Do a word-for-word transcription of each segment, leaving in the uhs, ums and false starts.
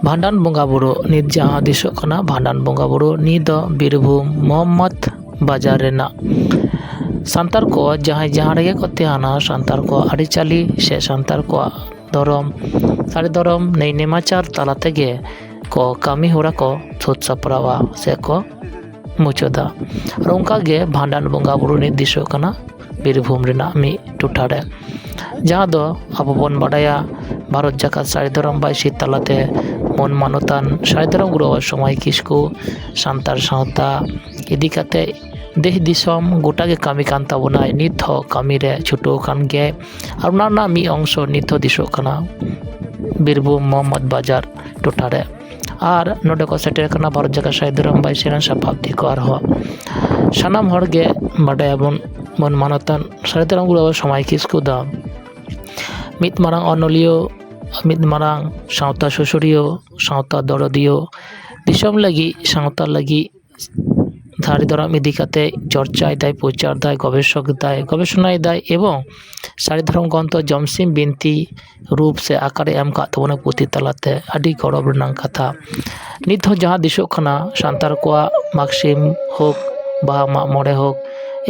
ᱵᱷᱟᱸᱰᱟᱱ ᱵᱚᱸᱜᱟ ᱵᱩᱨᱩ ᱱᱤᱛ ᱡᱟᱦᱟᱸ ᱫᱤᱥᱚᱜ ᱠᱟᱱᱟ, ᱵᱷᱟᱸᱰᱟᱱ ᱵᱚᱸᱜᱟ ᱵᱩᱨᱩ ᱱᱤᱛ ᱫᱚ ᱵᱤᱨᱵᱷᱩᱢ ᱢᱚᱦᱚᱢᱢᱚᱫᱽ ᱵᱟᱡᱟᱨ ᱨᱮᱱᱟᱜ ᱥᱟᱱᱛᱟᱲ ᱠᱚ ᱡᱟᱦᱟᱸᱭ ᱡᱟᱦᱟᱸ ᱨᱮᱜᱮ ᱠᱚ ᱛᱟᱦᱮᱱᱟ, ᱥᱟᱱᱛᱟᱲ ᱠᱚᱣᱟᱜ ᱟᱹᱨᱤᱪᱟᱹᱞᱤ ᱥᱮ ᱥᱟᱱᱛᱟᱲ ᱠᱚᱣᱟᱜ ᱫᱷᱚᱨᱚᱢ, ᱥᱟᱹᱨᱤ ᱫᱷᱚᱨᱚᱢ ᱱᱮᱭ ᱱᱮᱢᱟᱪᱟᱨ ᱛᱟᱞᱟ ᱛᱮᱜᱮ ᱠᱚ ᱠᱟᱹᱢᱤ ᱦᱚᱨᱟ ᱠᱚ ᱥᱟᱹᱛ ᱥᱟᱯᱲᱟᱣᱟ ᱥᱮ ᱠᱚ ᱢᱩᱪᱟᱹᱫᱟ᱾ ᱟᱨ ᱚᱱᱠᱟ ᱜᱮ ᱵᱷᱟᱸᱰᱟᱱ ᱵᱚᱸᱜᱟ ᱵᱩᱨᱩ ᱱᱤᱛ ᱫᱤᱥᱟᱹᱜ ᱠᱟᱱᱟ ᱵᱤᱨᱵᱷᱩᱢ ᱨᱮᱱᱟᱜ ᱢᱤᱫ ᱴᱚᱴᱷᱟ ᱨᱮ, ᱡᱟᱦᱟᱸ ᱫᱚ ᱟᱵᱚ ᱵᱚᱱ ᱵᱟᱰᱟᱭᱟ ᱵᱷᱟᱨᱚᱛ ᱡᱟᱠᱟᱛ ᱥᱟᱹᱨᱤ ᱫᱷᱚᱨᱚᱢ ᱵᱟᱭᱥᱤ ᱛᱟᱞᱟᱛᱮ ᱢᱟᱹᱱ ᱢᱟᱱᱚᱛᱟᱱ ᱥᱟᱹᱨᱤ ᱫᱷᱚᱨᱚᱢ ᱜᱩᱨᱩ ᱵᱟᱵᱟ ᱥᱚᱢᱟᱭ ᱠᱤᱥᱠᱩ ᱥᱟᱱᱛᱟᱲ ᱥᱟᱶᱛᱟ ᱤᱫᱤ ᱠᱟᱛᱮ ᱫᱮᱥ ᱫᱤᱥᱚᱢ ᱜᱚᱴᱟ ᱜᱮ ᱠᱟᱹᱢᱤ ᱠᱟᱱ ᱛᱟᱵᱚᱱᱟᱭ᱾ ᱱᱤᱛ ᱦᱚᱸ ᱠᱟᱹᱢᱤ ᱨᱮ ᱪᱷᱩᱴᱟᱹᱣ ᱟᱠᱟᱱ ᱜᱮᱭᱟᱭ᱾ ᱟᱨ ᱚᱱᱟ ᱨᱮᱱᱟᱜ ᱢᱤᱫ ᱚᱝᱥᱚ ᱱᱤᱛ ᱦᱚᱸ ᱫᱤᱥᱚᱜ ᱠᱟᱱᱟ ᱵᱤᱨᱵᱷᱩᱢ ᱢᱚᱦᱚᱢᱢᱚᱫᱽ ᱵᱟᱡᱟᱨ ᱴᱚᱴᱷᱟ ᱨᱮ᱾ ᱟᱨ ᱱᱚᱰᱮ ᱠᱚ ᱥᱮᱴᱮᱨ ᱟᱠᱟᱱᱟ ᱵᱷᱟᱨᱚᱛ ᱡᱟᱠᱟᱛ ᱥᱟᱹᱨᱤ ᱫᱷᱚᱨᱚᱢ ᱵᱟᱭᱥᱤ ᱨᱮᱱ ᱥᱟᱯᱟᱵ ᱫᱤᱠᱩ ᱟᱨᱦᱚᱸ ᱥᱟᱱᱟᱢ ᱦᱚᱲ ᱜᱮ ᱵᱟᱰᱟᱭᱟᱵᱚᱱ, ᱢᱟᱹᱱ ᱢᱟᱱᱚᱛᱟᱱ ᱥᱟᱹᱨᱤ ᱫᱷᱚᱨᱚᱢ ᱜᱩᱨᱩ ᱵᱟᱵᱟ ᱥᱚᱢᱟᱭ ᱠᱤᱥᱠᱩ ᱫᱚ ᱢᱤᱫ ᱢᱟᱨᱟᱝ ᱚᱱᱚᱞᱤᱭᱟᱹ, ᱢᱤᱫ ᱢᱟᱨᱟᱝ ᱥᱟᱶᱛᱟ ᱥᱩᱥᱟᱹᱨᱤᱭᱟᱹ, ᱥᱟᱶᱛᱟ ᱫᱚᱨᱚᱫᱤᱭᱟᱹ, ᱫᱤᱥᱚᱢ ᱞᱟᱹᱜᱤᱫ, ᱥᱟᱶᱛᱟ ᱞᱟᱹᱜᱤᱫ ᱥᱟᱹᱨᱤ ᱫᱷᱚᱨᱚᱢ ᱤᱫᱤ ᱠᱟᱛᱮ ᱪᱚᱨᱪᱟᱭ ᱫᱟᱭ, ᱯᱨᱚᱪᱟᱨ ᱫᱟᱭ, ᱜᱚᱵᱮᱥᱚᱠ ᱫᱟᱭ, ᱜᱚᱵᱮᱥᱚᱱᱟᱭ ᱫᱟᱭ ᱮᱵᱚᱝ ᱥᱟᱹᱨᱤ ᱫᱷᱚᱨᱚᱢ ᱜᱨᱚᱱᱛᱷᱚ ᱡᱚᱢᱥᱤᱢ ᱵᱤᱱᱛᱤ ᱨᱩᱯ ᱥᱮ ᱟᱠᱟᱨᱮ ᱮᱢ ᱟᱠᱟᱫ ᱛᱟᱵᱚᱱᱟ ᱯᱩᱛᱷᱤ ᱛᱟᱞᱟᱛᱮ᱾ ᱟᱹᱰᱤ ᱜᱚᱨᱚᱵᱽ ᱨᱮᱱᱟᱜ ᱠᱟᱛᱷᱟ᱾ ᱱᱤᱛ ᱦᱚᱸ ᱡᱟᱦᱟᱸ ᱫᱤᱥᱚᱜ ᱠᱟᱱᱟ, ᱥᱟᱱᱛᱟᱲ ᱠᱚᱣᱟᱜ ᱢᱟᱜᱽ ᱥᱤᱢ ᱦᱳᱠ, ᱵᱟᱦᱟ ᱢᱟᱜ ᱢᱚᱬᱮ ᱦᱳᱠ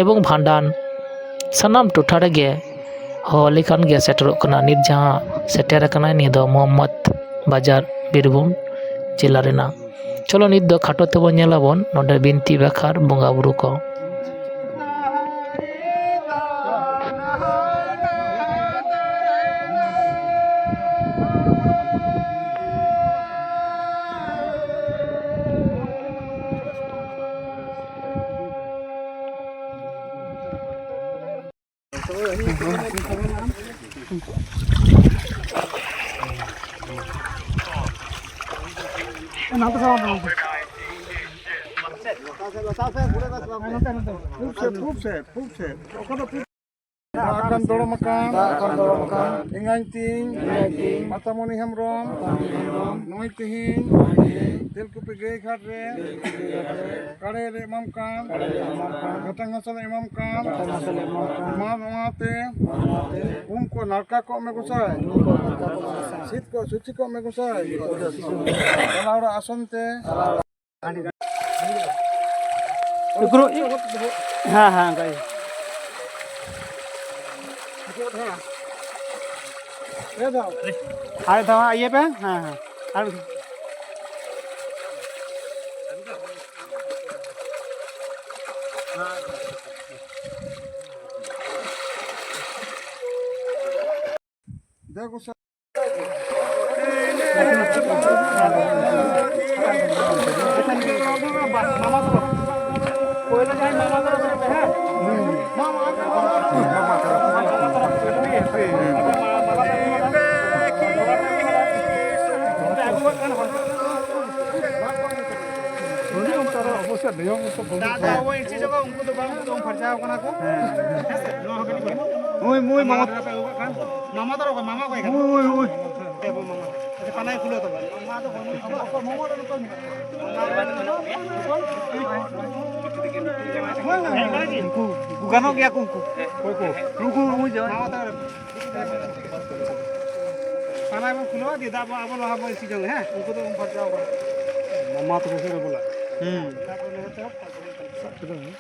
ᱮᱵᱚᱝ ᱵᱷᱟᱸᱰᱟᱱ, ᱥᱟᱱᱟᱢ ᱴᱚᱴᱷᱟ ᱨᱮᱜᱮ ᱦᱚᱦᱚ ᱞᱮᱠᱷᱟᱱ ᱜᱮ ᱥᱮᱴᱮᱨᱚᱜ ᱠᱟᱱᱟ᱾ ᱱᱤᱛ ᱡᱟᱦᱟᱸ ᱥᱮᱴᱮᱨ ᱟᱠᱟᱱᱟᱭ, ᱱᱤᱭᱟᱹ ᱫᱚ ᱢᱚᱦᱚᱢᱢᱚᱫᱽ ᱵᱟᱡᱟᱨ, ᱵᱤᱨᱵᱷᱩᱢ ᱡᱮᱞᱟ ᱨᱮᱱᱟᱜ᱾ ᱪᱚᱞᱚ, ᱱᱤᱛ ᱫᱚ ᱠᱷᱟᱴᱚ ᱛᱮᱵᱚᱱ ᱧᱮᱞᱟᱵᱚᱱ ᱱᱚᱰᱮ ᱵᱤᱱᱛᱤ ᱵᱟᱠᱷᱟᱨ ᱵᱚᱸᱜᱟ ᱵᱩᱨᱩ ᱠᱚ᱾ ᱫᱟᱜ ᱠᱷᱟᱱ ᱫᱚᱲᱚᱢ ᱟᱠᱟᱱ᱾ ᱫᱟᱜ ᱠᱷᱟᱱ ᱫᱚᱲᱚᱢ ᱟᱠᱟᱱ᱾ ᱮᱸᱜᱟᱧ ᱛᱤᱧ᱾ ᱮᱸᱜᱟᱧ ᱛᱤᱧ᱾ ᱢᱟᱛᱟᱢᱚᱱᱤ ᱦᱮᱢᱵᱨᱚᱢ᱾ ᱢᱟᱛᱟᱢᱚᱱᱤ ᱦᱮᱢᱵᱨᱚᱢ᱾ ᱱᱩᱭ ᱛᱤᱦᱤᱧ᱾ ᱱᱩᱭ ᱛᱤᱦᱤᱧ᱾ ᱛᱮᱞᱠᱩᱯᱤ ᱜᱟᱹᱭ ᱜᱷᱟᱴ ᱨᱮ᱾ ᱛᱮᱞᱠᱩᱯᱤ ᱜᱟᱹᱭ ᱜᱷᱟᱴ ᱨᱮ᱾ ᱠᱟᱲᱮ ᱞᱮ ᱮᱢᱟᱢ ᱠᱟᱱ᱾ ᱠᱟᱲᱮ ᱞᱮ ᱮᱢᱟᱢ ᱠᱟᱱ᱾ ᱜᱟᱴᱟᱝ ᱦᱟᱥᱟ ᱞᱮ ᱮᱢᱟᱢ ᱠᱟᱱ᱾ ᱜᱟᱴᱟᱝ ᱦᱟᱥᱟ ᱞᱮ ᱮᱢᱟᱢ ᱠᱟᱱ᱾ ᱢᱟ ᱱᱚᱣᱟ ᱛᱮ᱾ ᱢᱟ ᱱᱚᱣᱟ ᱛᱮ᱾ ᱩᱢ ᱠᱚ ᱱᱟᱲᱠᱟ ᱠᱚᱜ ᱢᱮ ᱜᱚᱸᱥᱟᱭ᱾ ᱩᱢ ᱠᱚ ᱱᱟᱲᱠᱟ ᱠᱚᱜ ᱢᱮ ᱜᱚᱸᱥᱟᱭ᱾ ᱥᱤᱛ ᱠᱚ ᱥᱩᱪᱤ ᱠᱚᱜ ᱢᱮ ᱜᱚᱸᱥᱟᱭ᱾ ᱥᱤᱛ ᱠᱚ ᱥᱩᱪᱤ ᱠᱚᱜ ᱢᱮ᱾ ᱪᱟᱞᱟᱣ ᱚᱲᱟᱜ ᱟᱥᱚᱱ ᱛᱮ᱾ ᱩᱠᱨᱩ ᱤ-, ᱦᱮᱸ, ᱦᱮᱸ, ᱚᱱᱠᱟ ᱜᱮ᱾ ᱟᱨ ᱫᱷᱟᱣ ᱤᱭᱟᱹ ᱯᱮ, ᱦᱮᱸ, ᱦᱮᱸ᱾ ᱟᱨ ᱫᱮ ᱜᱚᱸᱥᱟᱭ᱾ ᱫᱟᱜ ᱫᱚ ᱟᱵᱚ ᱤᱪᱪᱷᱟᱹ ᱡᱚᱜᱟ, ᱩᱱᱠᱩ ᱫᱚ ᱵᱟᱝ, ᱩᱱᱠᱩ ᱫᱚ ᱯᱷᱟᱨᱪᱟ ᱟᱠᱟᱱᱟ ᱠᱚ᱾ ᱦᱮᱸ᱾ ᱦᱮᱸ ᱥᱮ? ᱱᱚᱣᱟ ᱦᱚᱸ ᱠᱟᱹᱴᱤᱡ ᱢᱟᱢᱟ ᱛᱟᱨᱟ ᱯᱮ ᱟᱹᱜᱩ ᱠᱟᱜ ᱠᱷᱟᱱ᱾ ᱢᱟᱢᱟ ᱛᱟᱨᱟ ᱚᱠᱚᱭ? ᱢᱟᱢᱟ ᱚᱠᱚᱭ ᱠᱟᱱᱟ? ᱦᱳᱭ, ᱦᱳᱭ᱾ ᱮ ᱵᱟᱹᱵᱩ ᱢᱟᱢᱟ᱾ ᱟᱪᱪᱷᱟ, ᱯᱟᱱᱟᱭ ᱠᱷᱩᱞᱟᱹᱣ ᱛᱟᱵᱚᱱ᱾ ᱩᱱᱠᱩ, ᱩᱱᱠᱩ ᱜᱟᱱᱚᱜ ᱜᱮᱭᱟ ᱠᱚ ᱩᱱᱠᱩ᱾ ᱚᱠᱚᱭ ᱠᱚ? ᱱᱩᱠᱩ, ᱱᱩᱠᱩ ᱡᱟᱶᱟᱭ᱾ ᱢᱟᱢᱟ ᱛᱟᱨᱟ ᱨᱮ᱾ ᱯᱟᱱᱟᱭ ᱵᱚᱱ ᱠᱷᱩᱞᱟᱹᱣᱟ, ᱫᱤᱭᱮ ᱫᱟᱜ ᱵᱚᱱ ᱟᱵᱚ ᱞᱟᱦᱟ ᱵᱚᱱ ᱤᱥᱤᱱ ᱡᱚᱝᱟ, ᱦᱮᱸ? ᱩᱱᱠᱩ ᱫᱚ ᱩᱢ ᱯᱷᱟᱨᱪᱟ ᱟᱠᱟᱱᱟ᱾ ᱢᱟᱢᱟ ᱛᱟᱠᱚ ᱥᱮᱫ ᱨᱮ ᱵᱚᱞᱮ᱾ ᱦᱩᱸ᱾ ᱛᱟᱨᱯᱚᱨᱮ ᱱᱚᱛᱮ ᱦᱚᱸ ᱯᱷᱟᱨᱪᱟ ᱟᱠᱟᱱᱟ᱾